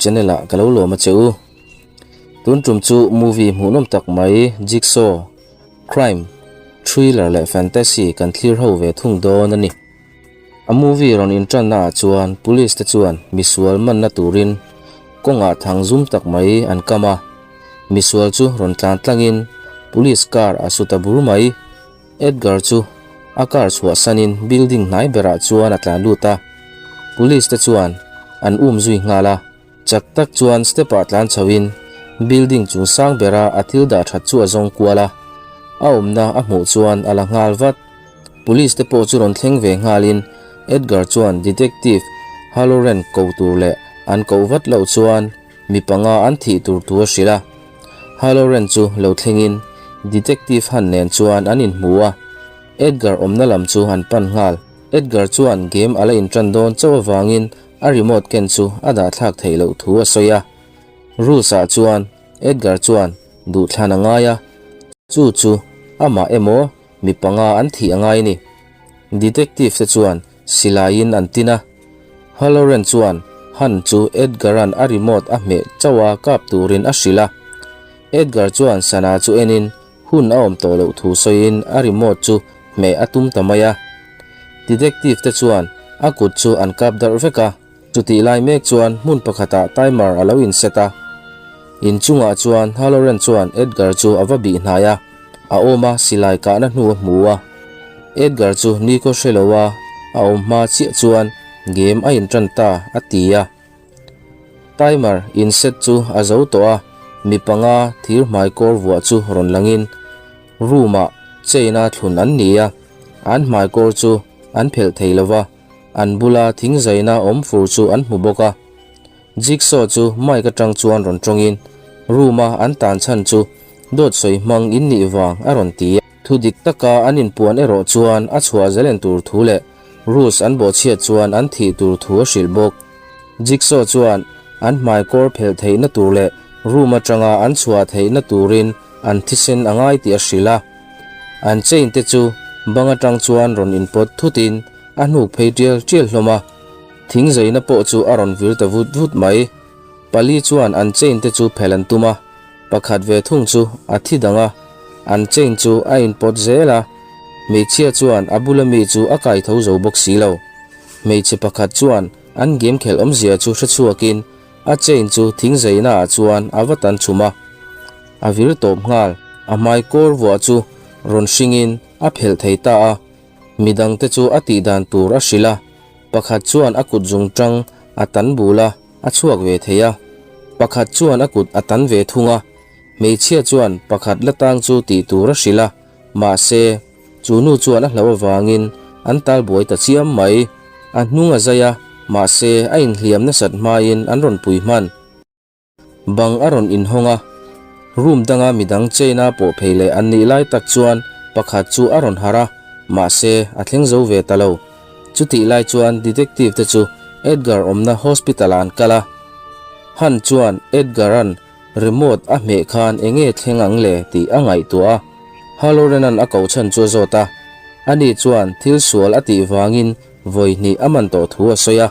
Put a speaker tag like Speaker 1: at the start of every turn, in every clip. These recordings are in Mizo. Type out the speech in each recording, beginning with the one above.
Speaker 1: channel ah ka lo lawm a che u. Tun tum chu movie hmuhnawm tak mai Jigsaw, Crime, Thriller leh Fantasy kan thlir ho ve thung dawn a ni. A movie rawn intanna ah chuan police te chuan misual manna turin kawngah thang zum tak mai an kam a, misual chu rawn tlan tlangin police car a su ta bur mai. Edgar chu a car chhuahsanin building hnai berah chuan a tlan lut a, police te chuan an um zui nghal a, chak tak chuan step ah tlan chhoin building chung sang bera a thil dah that chu a zawng kual a, a awmna a hmuh chuan a la nghal vat. Police te pawh chu rawn thleng ve nghalin Edgar chuan Detective Halloran ko tur leh an koh vat loh chuan Mi panga an thih tur thu a hrilh a. Halloran chu lo thlengin Detective Han nen chuan an inhmu a, Edgar awmna lam chu an pan nghal. Edgar chuan game a la intan dawn chauh avangin a remote ken chu a dah thlak theih loh thu a sawi a. Rules ah chuan Edgar chuan duhthlan a ngai a, chu chu amah emaw mi panga an thih a ngai a ni. Detective te chuan silaiin an tin a. Halloran chuan Han chu Edgar-a'n a remote a hmeh chauh a kap turin a hrilh a. Edgar chuan sana chu enin hun a awm tawh loh thu sawiin a remote chu hmeh a tum ta mai a. Detective te chuan a kut chu an kap darh vek a. Chutih lai mek chuan hmun pakhatah timer a lo inset a. Inchungah chuan Halloran chuan Edgar chu a va bih hnai a, a awm a silai kahna hnu a hmu a. Edgar chu ni kaw hre lo a, a awm hma chiah chuan game a intan ta a ti a. Timer inset chu a zo tawh a, mi panga thir hmai kawr vuah chu rawn langin room ah chain a thlun an ni a, an hmai kawr chu an phelh thei lo va. An bula thing zaina awm fur chu an hmu bawk a. Jigsaw chu mic atang chuan rawn tawngin room a an tan chhan chu dawt sawi hmang in nih vang a rawn ti a. Thu dik taka an inpuan erawh chuan a chhuah zalen tur thu leh rules an bawhchhiat chuan an thih tur thu a hrilh bawk. Jigsaw chuan an hmaikawr phelh theihna tur leh room atanga an chhuah theihna turin an thisen a ngai tih a hrilh a. An chain te chu bang atang chuan rawn inpawt thutin A hnuk phei tial tial hlawm a, thing zeina pawh chu a rawn vir ta vut vut mai. Pali chuan an chain te chu phelh an tum a, pakhat ve thung chu a thi dang a, an chain chu a inpawt zel a, hmeichhia chuan a bula mi chu a kai tho zo bawk si lo. Hmeichhe pakhat chuan an game khelh awmzia chu hre chhuakin a chain chu thing zeina ah chuan a va tan chhum a, a vir tawp nghal. A hmai kawr vuah chu rawn hringin a phelh thei ta a. Midangte chu a tih dan tur a hrilh a, pakhat chuan a kut zung tang a tan bul a, a chhuak ve thei a. Pakhat chuan a kut a tan ve thung a, hmeichhia chuan pakhat la tang chu tih tur a hrilh a, mahse, chu nu chuan a hlauh avangin an tal buai ta chiam mai. A hnung a zai a, mahse, a inhliam nasat hmain an rawn pui hman. Bang a rawn inhawng a, room danga midang chain a pawh phei leh an nih lai tak chuan pakhat chu a rawn harh a, mahse a thleng zo ve ta lo. Chutih lai chuan detective te chu Edgar awmna hospital ah an kal a. Hunt chuan Edgar-a'n remote a hmeh khan enge thleng ang le tih a ngaihtuah a, Halloran-a'n a koh chhan chu a zawt a. Ani chuan thil sual a tih vangin vawi hnih a man tawh thu a sawi a,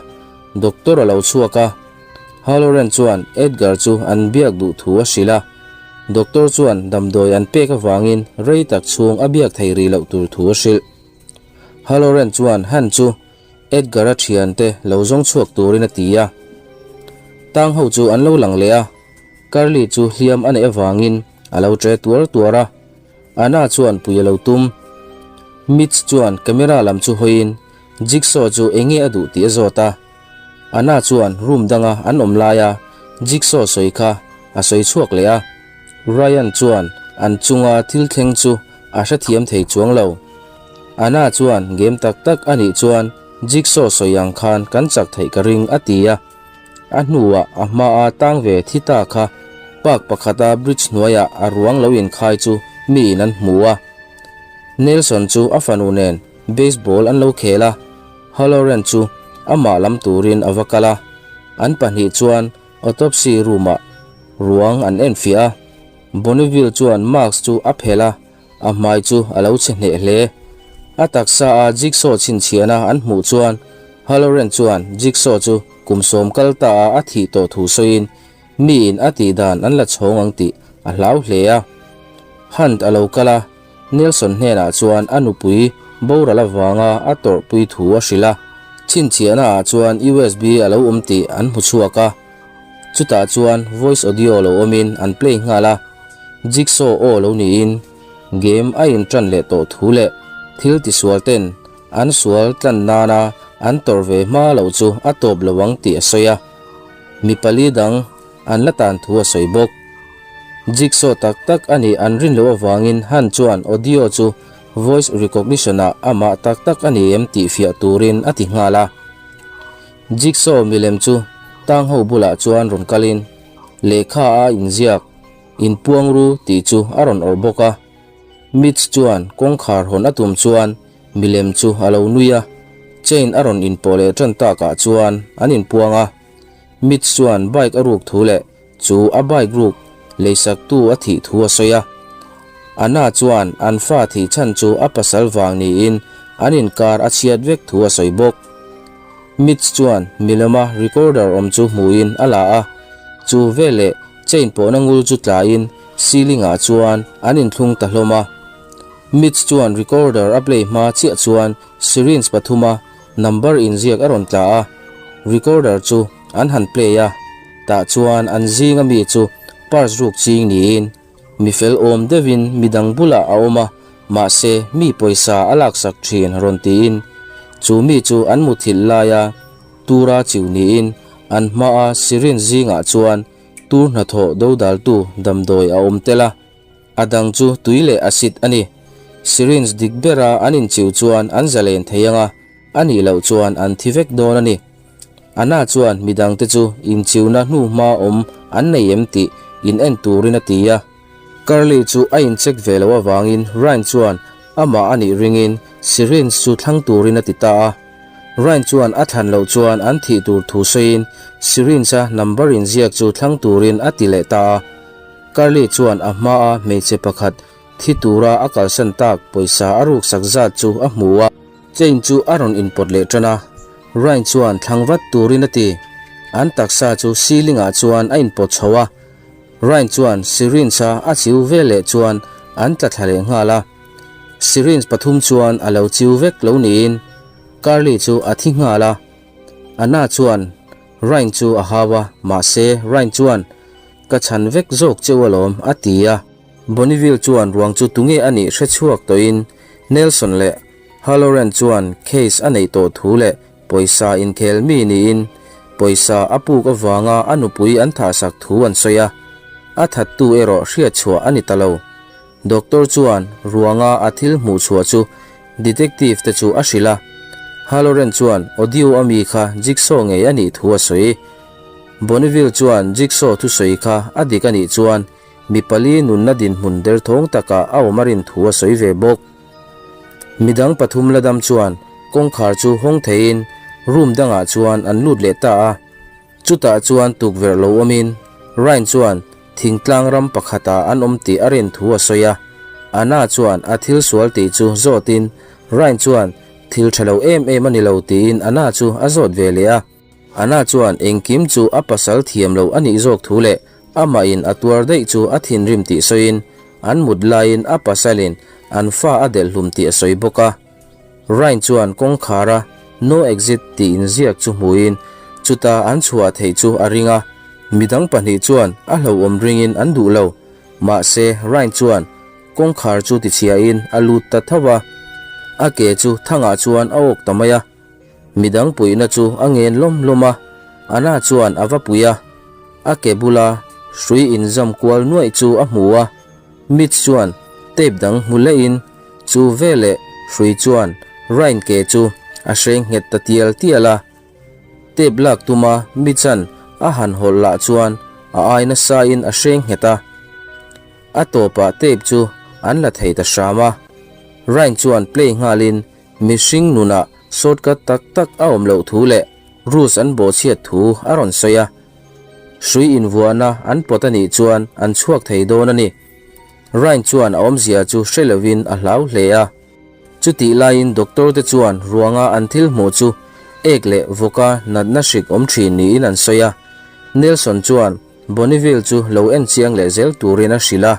Speaker 1: doctor a lo chhuak a. Halloran chuan Edgar chu an biak duh thu a hrilh a, doctor chuan damdawi an pek avangin rei tak chhung a biak thei rih loh tur thu a hrilh. Halloran chuan Han chu Edgar-a thiante lo zawng chhuak turin a ti a. Tang ho chu an lo lang leh a, Carly chu hliam a neih avangin a lo tre tuar tuar a, Anna chuan pui a lo tum. Mitch chuan camera lam chu hawiin Jigsaw chu enge a duh tih a zawt a. Anna chuan room danga an awm laia Jigsaw sawi kha a sawi chhuak leh a, Ryan chuan an chunga thil thleng chu a hrethiam thei chuang lo. Anna chuan game tak tak a nih chuan Jigsaw sawi ang khan kan chak theih ka ring a ti a. A hnuah a hmaa tang ve thi ta kha park pakhata bridge hnuaiah a ruang lo inkhai chu miin an hmu a. Nelson chu a fanu nen baseball an lo khel a. Halloran chu amah lam turin a va kal a, an pahnih chuan autopsy room-ah ruang an enfiah a. Bonneville chuan mask chu a phelh a, a hmai chu a lo chhe hneh hle. A taksa a jigsaw chhinchhiahna an hmuh chuan Halloran chuan jigsaw chu. kum sawm kal ta a a thih tawh thu sawiin miin a tih dan an la chhawng ang tih a hlau hle a. Hunt a lo kal a, Nelson hnenah chuan a nupui boral avanga a tawrhpui thu a hrilh a. Chhinchhiahna ah chuan USB a lo awm tih an hmu chhuak a. Chutah chuan voice audio lo awmin an play nghal a. Jigsaw aw lo niin game a inṭan leh tawh thu leh thil tisual ten an sual tlan nana an tawrh ve hma loh chu a tawp lo ang tih a sawi a. Mi pali dang an la tan thu a sawi bawk. Jigsaw tak tak a nih an rin loh avangin Han chuan audio chu voice recognition ah amah tak tak a ni em tih fiah turin a ti nghal a. Jigsaw milem chu tang ho bulah chuan rawn kalin lehkha a inziak inpuang ru tih chu a rawn awrh bawk a. Mitch chuan kawngkhar hawn a tum chuan milem chu a lo nui a, chain a rawn inpawh leh tan takah chuan an inpuang a. Mitch chuan bike a ruk thu leh chu a bike ruk leisaktu a thih thu a sawi a. Anna chuan an fa thih chhan chu a pasal vang niin an inkar a chhiat vek thu a sawi bawk. Mitch chuan milema recorder awm chu hmuhin a la a, chu veleh chain pawhna ngul chu tlaiin ceiling ah chuan an inthlung ta hlawm a. Mitch chuan recorder a play hma chiah chuan syringe pathuma number inziak a rawn tla a, recorder chu an han play a, tah chuan an zinga mi chu purse ruk ching niin mi fel awm deuhin midang bulah a awm a, mahse mi pawisa a laksak thin rawn tiin chu mi chu an muthilh laia tura chiu niin an hmaa syringe zingah chuan tur hnathawh dodaltu damdawi a awm tel a. A dang chu tui leh acid a ni. Syringe dik bera an inchiu chuan an zalen thei ang a, a nih loh chuan an thi vek dawn a ni. Anna chuan midangte chu inchiuna hnuhma awm an nei em tih in en turin a ti a. Curly chu a incheck ve loh avangin Ryan chuan amah a nih ringin syringe chu thlang turin a ti ta a. Ryan chuan a thlan loh chuan an thih tur thu sawiin syringe-a number inziak chu thlang turin a ti leh ta a. Curly chuan a hmaa hmeichhe pakhat thi tura a kalsan tak pawisa a ruksak zat chu a hmu a. Chain chu a rawn inpawt leh tan a, Ryan chuan thlang vat turin a ti. An taksa chu ceiling ah chuan a inpawt chho a, Ryan chuan syringe a a chiu veleh chuan an tla thla leh nghal a. Syringe pathum chuan a lo chiu vek lo niin Curly chu a thi nghal a. Anna chuan Ryan chu a hau a, mahse Ryan chuan Ka chhan vek zawk cheu alawm, a ti a. Bonneville chuan ruang chu tunge a nih hre chhuak tawhin Nelson leh Halloran chuan case a neih tawh thu leh pawisa inkhel mi niin pawisa a puk avanga a nupui an thahsak thu an sawi a, a thattu erawh hriat chhuah a ni ta lo. Doctor chuan ruanga a thil hmuh chhuah chu detective te chu a hrilh a, Halloran chuan audio a mi kha jigsaw ngei a nih thu a sawi. Bonneville chuan Jigsaw thusawi kha a dik a nih chuan mi pali nunna dinhmun derthawng takah a awm a rin thu a sawi ve bawk. Midang pathum la dam chuan kawngkhar chu hawng theiin room dangah chuan an lut leh ta a. Chutah chuan tukverh lo awmin Ryan chuan thingtlang ram pakhatah an awm tih a rin thu a sawi a. Anna chuan a thil sual tih chu zawtin Ryan chuan thil tha lo em em a ni lo tiin Anna chu a zawt ve leh a. Anna chuan engkim chu a pasal thiam lo a nih zawk thu leh amahin a tuar daih chu a thinrim tih sawiin an mut laiin a pasalin an fa a delh hlum tih a sawi bawk a. Ryan chuan kawngkhara No exit tih inziak chu hmuhin chuta an chhuah theih chu a ring a, midang pahnih chuan a hlauhawm ringin an duh lo. Mahse, Ryan chuan kawngkhar chu tichhiahin a lut ta tho a, a ke chu thangah chuan a awk ta mai a. Midang puihna chu a ngen lawm lawm a, Anna chuan a va pui a, a ke bula hrui inzam kual nuaih chu a hmu a, Mitch chuan tape dang hmu lehin chu veleh hrui chuan Ryan ke chu a hreng nghet ta tial tial a, tape lak tuma Mitch-a'n a han hawlh lah chuan a ai nasain a hreng nghet a, a tawpah tape chu an la thei ta hram a, Ryan chuan play nghalin Mihring nunah shortcut tak tak a awm loh thu leh rules an bawhchhiat thu a rawn sawi a. Hrui invuahna an pawt a nih chuan an chhuak thei dawn a ni. Ryan chuan a awmzia chu hre lovin a hlau hle a. Chutih laiin doctor te chuan ruanga an thil hmuh chu Ek leh vawka natna hrik awm thin niin an sawi a. Nelson chuan Bonneville chu lo en chiang leh zel turin a hrilh a.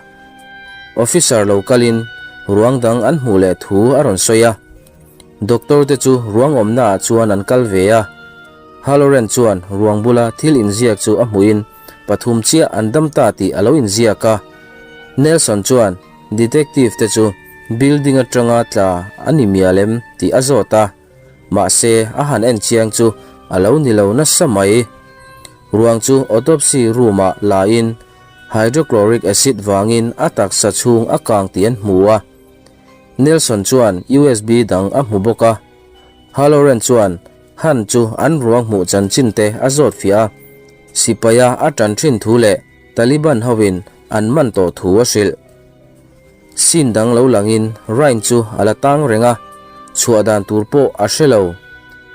Speaker 1: Officer lo kalin ruang dang an hmuh leh thu a rawn sawi a. Doctor te chu ruang awmna ah chuan an kal ve a. Halloran chuan ruang bula thil inziak chu a hmuhin pathum chiah an dam ta tih a lo inziak a. Nelson chuan detective te chu building atanga tla a ni mial em tih a zawt a. Mahse a han en chiang chu a lo ni lo nasa mai. Ruang chu autopsy room ah la in hydrochloric acid vangin a taksa chhung a kang tih an hmu a. Nelson chuan USB dang a hmu bawk a. Halloran chuan Han chu an ruang hmuh chanchin te a zawt fiah a, sipaia a tan thin thu leh Taliban hoin an man tawh thu a hrilh. Scene dang lo langin Ryan chu a la tang reng a, chhuah dan tur pawh a hre lo.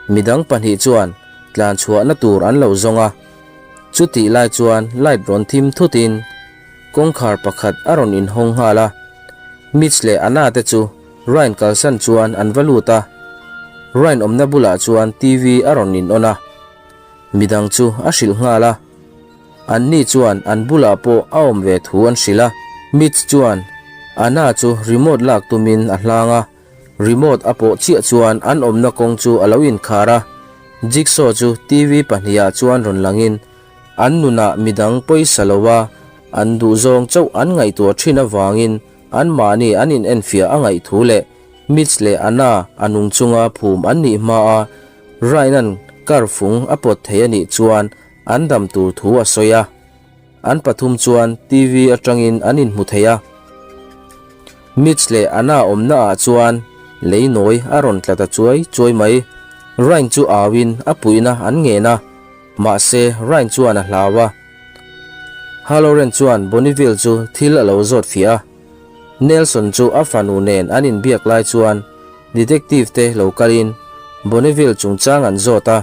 Speaker 1: Midang pahnih chuan tlan chhuahna tur an lo zawng a. Chutih lai chuan light rawn thim thutin kawngkhar pakhat a rawn inhawng nghal a. Mitch leh Anna te chu Ryan kalsan chuan an va lut a. Ryan awmna bulah chuan TV a rawn in on a. Midang chu a hrilh nghal a. Anni chuan an bulah pawh a awm ve thu an hrilh a. Mitch chuan Anna chu remote lak tumin a hlang a. Remote a pawh chiah chuan an awmna kawng chu a lo inkhar a. Jigsaw chu TV pahnihah chuan rawn langin an nunah midang pawisa loa an duhzawng chauh an ngaihtuah thin avangin Anmahni an inenfiah a ngaih thu leh Mitch leh Anna a nung chunga phum an nih hmaa Ryan-a'n car fung a pawt thei a nih chuan an dam tur thu a sawi a. An pathum chuan TV atangin an inhmu thei a. Mitch leh Anna awmna ah chuan lei nawi a rawn tla ta chuai chuai mai. Ryan chu auin a puihna an ngen a, mahse Ryan chuan a hlau a. Halloran chuan Bonneville chu thil a lo zawt fiah a. Nelson chu a fanu nen an inbiak lai chuan detective te lo kalin Bonneville chungchang an zawt a.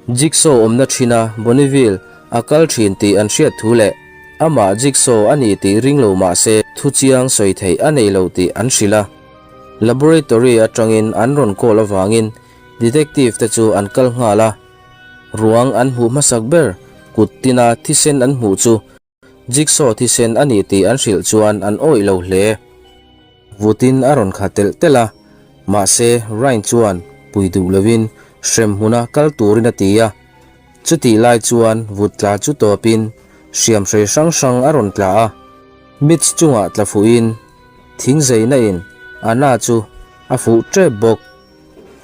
Speaker 1: Jigsaw awmna thina Bonneville a kal thin tih an hriat thu leh amah Jigsaw a ni tih ring lo mah se thuchiang sawi theih a nei lo tih an hrilh a. Laboratory atangin an rawn call avangin detective te chu an kal nghal a. Ruang an hmuh hmasak ber kut tina thisen an hmuh chu Jigsaw thisen a ni tih an hrilh chuan an awih lo hle. Vutin a rawn kha telh telh a, mahse Ryan chuan pui duh lovin hrem hmuna kal turin a ti a. Chutih lai chuan vut tla chu tawpin hriam hrei hrang hrang a rawn tla a, Mitch chungah tla fuhin thingzeina in Anna chu a fuh tep bawk.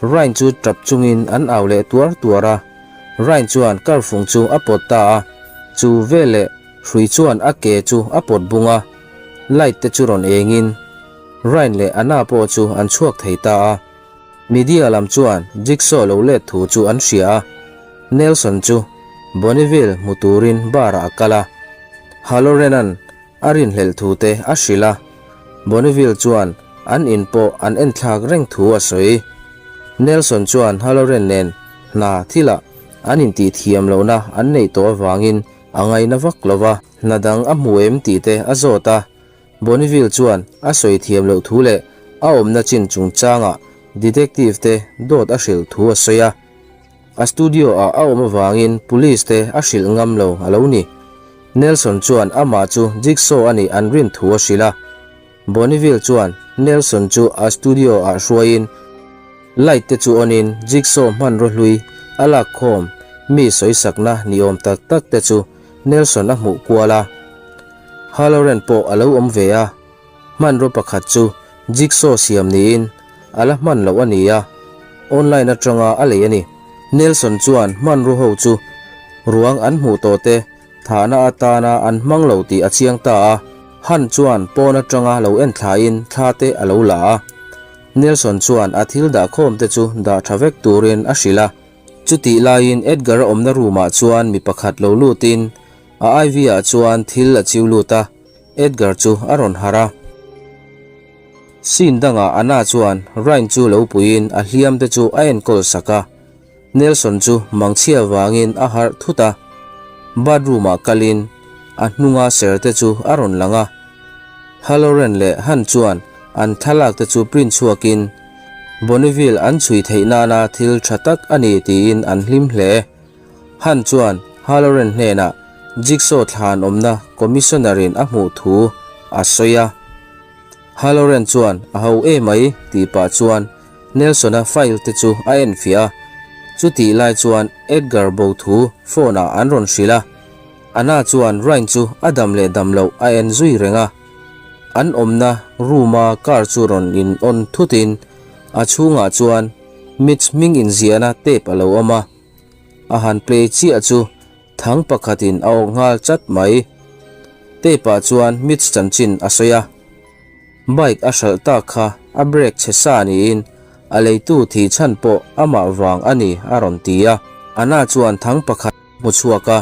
Speaker 1: Ryan chu tap chungin an au leh tuar tuar a, Ryan chuan car fung chu a pawt ta a, chu veleh hrui chuan a ke chu a pawt bung a, light te chu rawn engin Ryan leh Anna pawh chu an chhuak thei ta a. Media lam chuan Jigsaw lo let thu chu an hria a, Nelson chu Bonneville hmu turin bar ah a kal a, Halloran-a'n A rinhlelh thu te a hrilh a, Bonneville chuan an in pawh an enthlak reng thu a sawi. Nelson chuan Halloran nen hna thilah an intih thiam lohna an neih tawh avangin a ngaina vak lo va, hna dang a hmu em tih te a zawt a. Bonneville chuan a sawi thiam loh thu leh a awmna chin chungchangah detective te dawt a hrilh thu a sawi a. A studio ah a awm avangin police te a hrilh ngam lo a lo ni. Nelson chuan amah chu Jigsaw a nih an rin thu a hrilh a. Bonneville chuan Nelson chu a studio ah hruaiin light te chu on in Jigsaw hmanraw hlui a lak khawm mi sawisakna ni awm tak tak te chu Nelson a hmuh kual a. Halloran pawh a lo awm ve a. Hmanraw pakhat chu Jigsaw siam niin a la hman loh a ni a, online atanga a lei a ni. Nelson chuan hmanraw ho chu ruang an hmuh tawh te thahna atana an hmang lo tih a chiang ta a, Han chuan pawn atanga lo en thlain thla te a lo la a. Nelson chuan a thil dahkhawm te chu dah tha vek turin a hrilh a. Chutih laiin Edgar-a awmna room-ah chuan mi pakhat lo lutin a IV-ah chuan thil a chiu lut a. Edgar chu a rawn harh a. Scene dangah Anna chuan Ryan chu lo puiin a hliam te chu a enkawl sak a. Nelson chu mangchhia vangin a harh thut a. Bathroom ah kalin a hnunga ser te chu a rawn lang a. Halloran leh Han chuan an thlalak te chu print chhuakin. Bonneville an chhui theih nana thil tha tak a ni tiin an hlim hle. Hunt chuan Halloran hnenah Jigsaw thlan awmna Commissioner-in a hmuh thu a sawi a. Halloran chuan a ho e mai tih pah chuan Nelson-a file te chu a enfiah a. Chutih lai chuan Edgar bo thu phone-ah an rawn hrilh a. Anna chuan Ryan chu a dam leh dam loh a en zui reng a. An awmna room-a car chu rawn in on thutin a chhungah chuan Mitch hming inziahna tape a lo awm a. A han play chiah chu thang pakhatin a awk nghal chat mai. Tape-ah chuan Mitch chanchin a sawi a. Bike a hralh tak kha a brake chhe sa niin a leitu thih chhan pawh amah vang a ni a rawn ti a. Anna chuan thang pakhat. hmu chhuak a.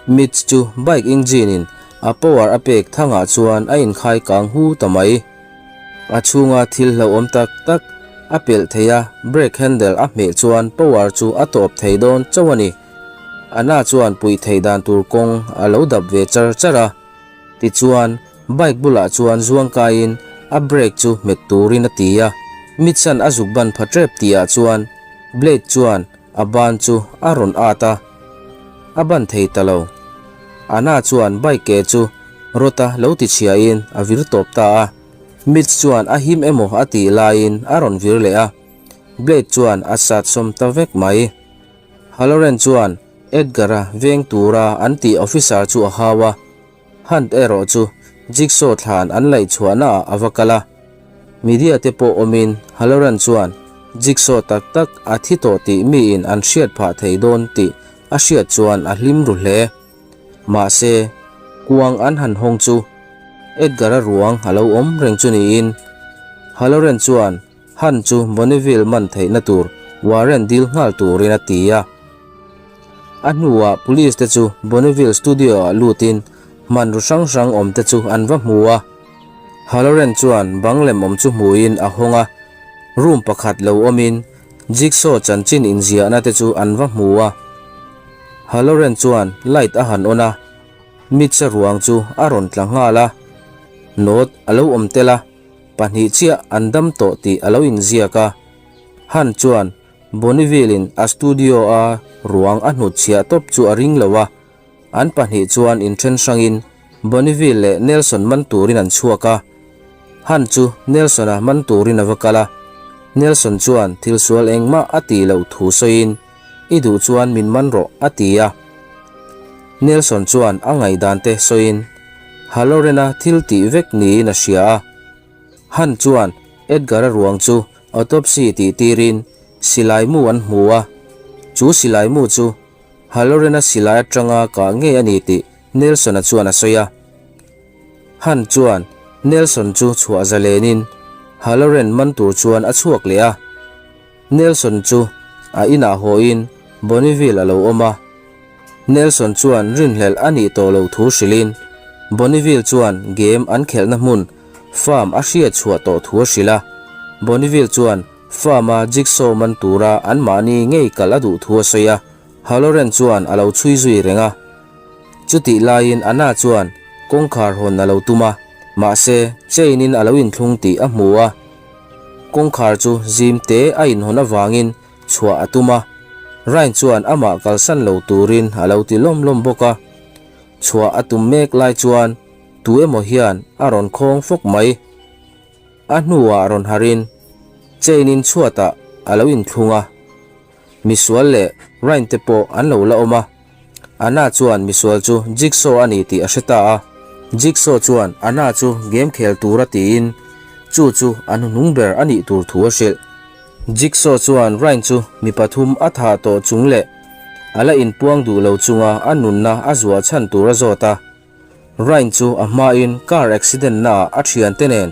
Speaker 1: Mitch chu bike engine in a power a pek thangah chuan a inkhai kang hu ta mai. A chhunga thil hlauhawm tak tak a pelh thei a, brake handle a hmeh chuan power chu a tawp thei dawn chauh a ni. Anna chuan puih theih dan tur kawng a lo dap ve char char a. Tichuan, bike bulah chuan zuang kaiin a brake chu hmet turin a ti a. Mitch-a'n a zuk ban pha tep tihah chuan blade chuan A ban chu a rawn at a, a ban thei ta lo. Anna chuan bike ke chu Rota lo ti chhiain a vir tawp ta a. Mitch chuan a him emaw a tih laiin a rawn vir leh a, Blade chuan a sat sawm ta vek mai. Halloran chuan Edgar-a veng tura an tih officer chu a hau a. Hunt erawh chu Jigsaw thlan an laih chhuahnaah a va kal a. Media te pawh awmin Halloran chuan Jigsaw tak tak a thi tawh tih miin an hriat phah thei dawn tih a hriat chuan a hlim ru hle. Mahse, kuang an han hawng chu Edgar-a ruang a lo awm reng chu niin Halloran chuan Hunt chu Bonneville man theihna tur warrant dil nghal turin a ti a. A hnuah police te chu Bonneville studio-ah lutin hmanraw hrang hrang awm te chu an va hmu a. Halloran chuan bang lem awm chu hmuin a hawng a, room pakhat lo awmin Jigsaw chanchin inziahna te chu an va hmu a. Halloran chuan light a han on a, Mitch-a ruang chu a rawn tla nghal a, note a lo awm tel a, pahnih chiah an dam tawh tih a lo inziak a. Hunt chuan Bonneville-in a studio-a ruang a hnutchhiah tawp chu a ring lo a, an pahnih chuan inthen hrangin Bonneville leh Nelson man turin an chhuak a. Hunt chu Nelson-a man turin a va kal a, Nelson chuan thil sual engmah a tih loh thu sawiin, I duh chuan min man rawh, a ti a. Nelson chuan a ngaihdan te sawiin Halloran-a thil tih vek niin a hria a. Hunt chuan Edgar-a ruang chu Autopsy tih tirin silai mu an hmu a, chu silai mu chu Halloran-a silai atanga kah ngei a ni tih Nelson-a chuan a sawi a. Hunt chuan Nelson chu chhuah zalenin Halloran man tur chuan a chhuak leh a. Nelson chu a inah hawiin Bonneville a lo awm a. Nelson chuan rinhlelh a nih tawh loh thu hrilhin Bonneville chuan game an khelhna hmun farm a hriat chhuah tawh thu a hrilh a. Bonneville chuan farm-a jigsaw man tura anmahni ngei kal a duh thu a sawi a. Halloran chuan a lo chhui zui reng a. Chutih laiin Anna chuan kawngkhar hawn a lo tum a, mahse chain-in a lo inthlung tih a hmu a. Kawngkhar chu zim te a inhawn avangin chhuah a tum a, Ryan chuan amah kalsan lo turin a lo ti lawm lawm bawk a. Chhuah a tum mek lai chuan tu emaw hian a rawn khawng fawk mai. A hnuah rawn harhin chain in chhuatah a lo inthlung a, misual leh Ryan te pawh an lo la awm a. Anna chuan misual chu Jigsaw a ni tih a hre ta a. Jigsaw chuan Anna chu game khel tura tiin chu chu a hnuhnung ber a nih tur thu a hrilh. Jigsaw chuan Ryan chu mi pathum a thah tawh chung leh a la inpuang duh lo chunga a nunna a zuah chhan tur a zawt a. Ryan chu a hmain car accident naah a thiante nen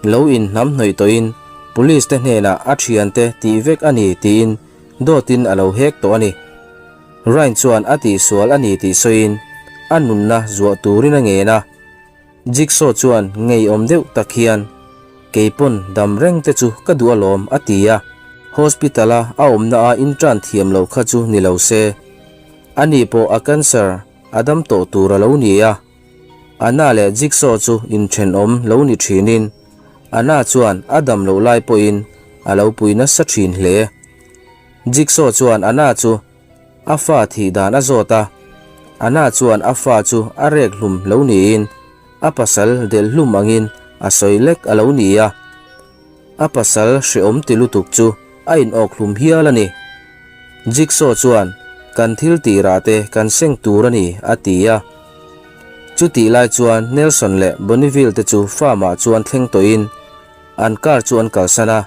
Speaker 1: lo inhnam hnawih tawhin police te hnenah a thiante tih vek a ni tiin dawtin a lo hek tawh a ni. Ryan chuan a tihsual a ni tih sawiin a nunna zuah turin a ngen a. Jigsaw chuan ngeiawm deuh tak hian, Kei pawn dam reng te chu ka duh alawm, a ti a. Hospital-a a awmna a intan thiam loh kha chu ni lo se. Ani pawh a cancer a dam tawh tur a lo ni a. Anna leh Jigsaw chu inthenawm lo ni thinin, Anna chuan a dam loh lai pawhin. a lo pui nasa thin hle. Jigsaw chuan Anna chu a fa thih dan a zawt a, Anna chuan a fa chu a rek hlum lo niin a pasal delh hlum angin a sawi lek a lo ni a. A pasal hrehawm ti lutuk chu a inawk hlum hial a ni. Jigsaw chuan kan thil tirah te kan seng tur a ni a ti a. Chutih lai chuan Nelson leh Bonneville te chu farm ah chuan thleng tawhin an car chu an kalsan a.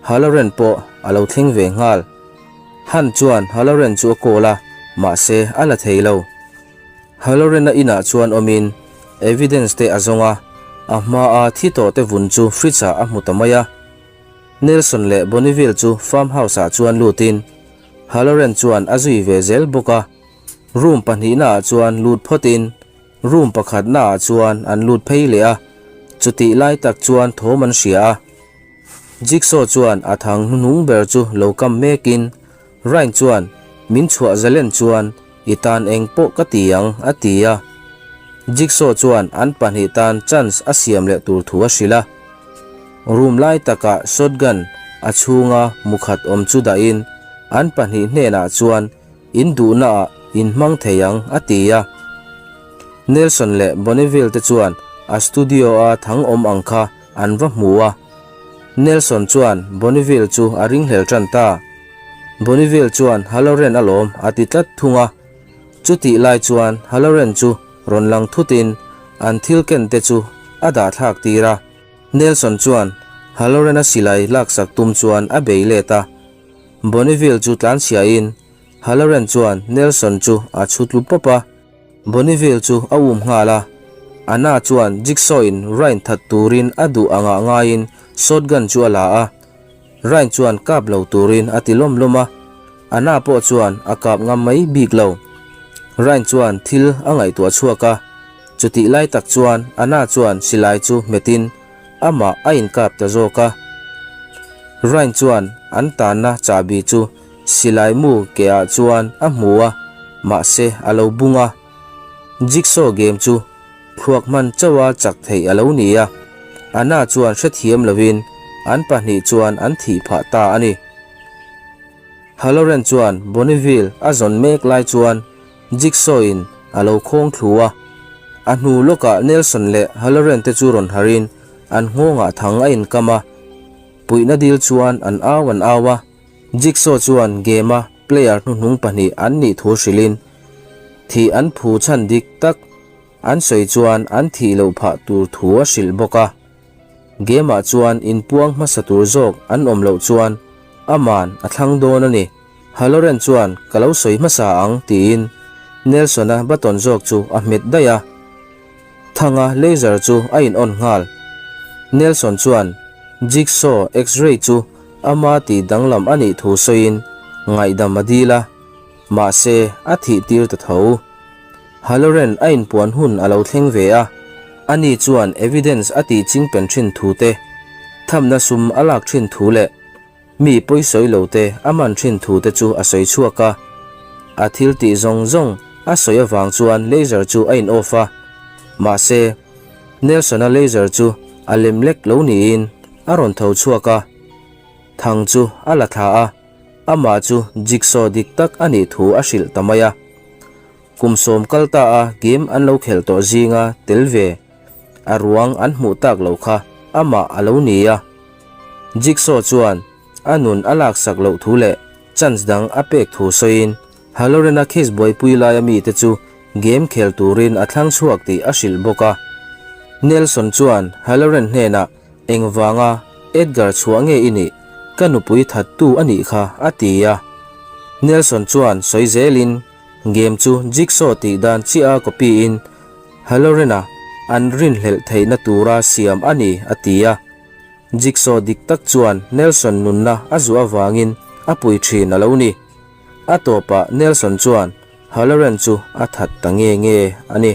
Speaker 1: Halloran pawh a lo thleng ve nghal. Hunt chuan Halloran chu a call a, mahse a la thei lo. Halloran-a inah chuan awmin evidence te a zawng a, a hmaa thi tawh te vun chu fridge ah a hmu ta mai a. Nelson leh Bonneville chu farm house ah chuan lutin Halloran chuan a zui ve zel bawk a. Room pahnihna ah chuan lut phawtin room pakhatna ah chuan an lut phei leh a, chutih lai tak chuan thawm an hria a. Jigsaw chuan a thang hnuhnung ber chu lo kam mekin Ryan chuan min chhuah zalen chuan i tan eng pawh ka ti ang a ti a. Jigsaw chuan an pahnih tan chance a siam leh tur thu a hrilh a. Room lai takah shotgun a chhunga mukhat awm chu dahin an pahnih hnenah chuan in duhnaah in hmang thei ang a ti a. Nelson leh Bonneville te chuan a studio-a thang awm ang kha an va hmu a. Nelson chuan Bonneville chu a ringhlel tan ta. Bonneville chuan Halloran alawm a ti tlat thung a. Chutih lai chuan Halloran chu rawn lang thutin an thil ken te chu a dah thlak tir a. Nelson chuan Halloran-a silai laksak tum chuan a bei let a. Bonneville chu tlanchhiain Halloran chuan Nelson chu a chhu tlu pawp a. Bonneville chu a um nghal a, Anna chuan Jigsaw-in Ryan that turin a duh angah ngaiin shotgun chu a la a, Ryan chuan kap lo turin a ti lawm lawm a, Anna pawh chuan a kap ngam mai bik lo. Ryan chuan thil a ngaihtuah chhuak a, chutih lai tak chuan Anna chuan silai chu hmetin amah a inkap ta zawk a. Ryan chuan an tanna chahbi chu Silai mu ke ah chuan a hmu a, mahse a lo bung a. Jigsaw game chu thluak hman chauha chak theih a lo ni a, Anna chuan hrethiam lovin an pahnih chuan an thih phah ta a ni. Halloran chuan Bonneville a zawn mek lai chuan Jigsaw in a lo khawng thlu a, a hnu lawkah Nelson leh Halloran te chu rawn harhin an nghawngah thang a inkam a, puihna dil chuan an au an au a. Jigsaw chuan game-a player hnuhnung pahnih an nih thu hrilhin, thih an phu chhan dik tak an sawi chuan an thih loh phah tur thu a hrilh bawk a. Game-ah chuan inpuang hmasa tur zawk an awm loh chuan aman a thlang dawn a ni. Halloran chuan ka lo sawi hmasa ang tiin Nelson-a button zawk chu a hmet daih a. Thanga laser chu a in on nghal. Nelson chuan Jigsaw X-ray chu ama tih danglam a nih thu sawiin ngaihdam a dil a, mahse a thih tir ta tho. Halloran a inpuan hun a lo thleng ve a, ani chuan evidence a tih chingpen thin thu te, thamna sum a lak thin thu leh Mi pawisawi lo te a man thin thu te chu a sawi chhuak a, a thil tih zawng zawng a sawi avang chuan laser chu a in off a, mahse Nelson-a laser chu a lem lek lo niin a rawn tho chhuak a, thang chu a la thla a, amah chu jigsaw dik tak a nih thu a hrilh ta mai a. Kum sawm kal ta a game an lo khelh tawh zinga tel ve a ruang an hmuh tak lo kha amah a lo ni a. Jigsaw chuan a nun a laksak loh thu leh chance dang a pek thu sawiin Halloran-a case buaipui laia mite chu game khel turin a thlang chhuak tih a hrilh bawk a. Nelson chuan Halloran hnenah engvanga Edgar chhuah nge i nih? Ka nupui thattu a nih kha a ti a. Nelson chuan sawi zelin game chu Jigsaw tih dan chiah a copy in Halloran-a an rinhlelh theihna tura siam a ni a ti a. Jigsaw dik tak chuan Nelson nunna a zuah avangin a pui thin a lo ni. A tawpah Nelson chuan Halloran chu a that ta nge nge a ni.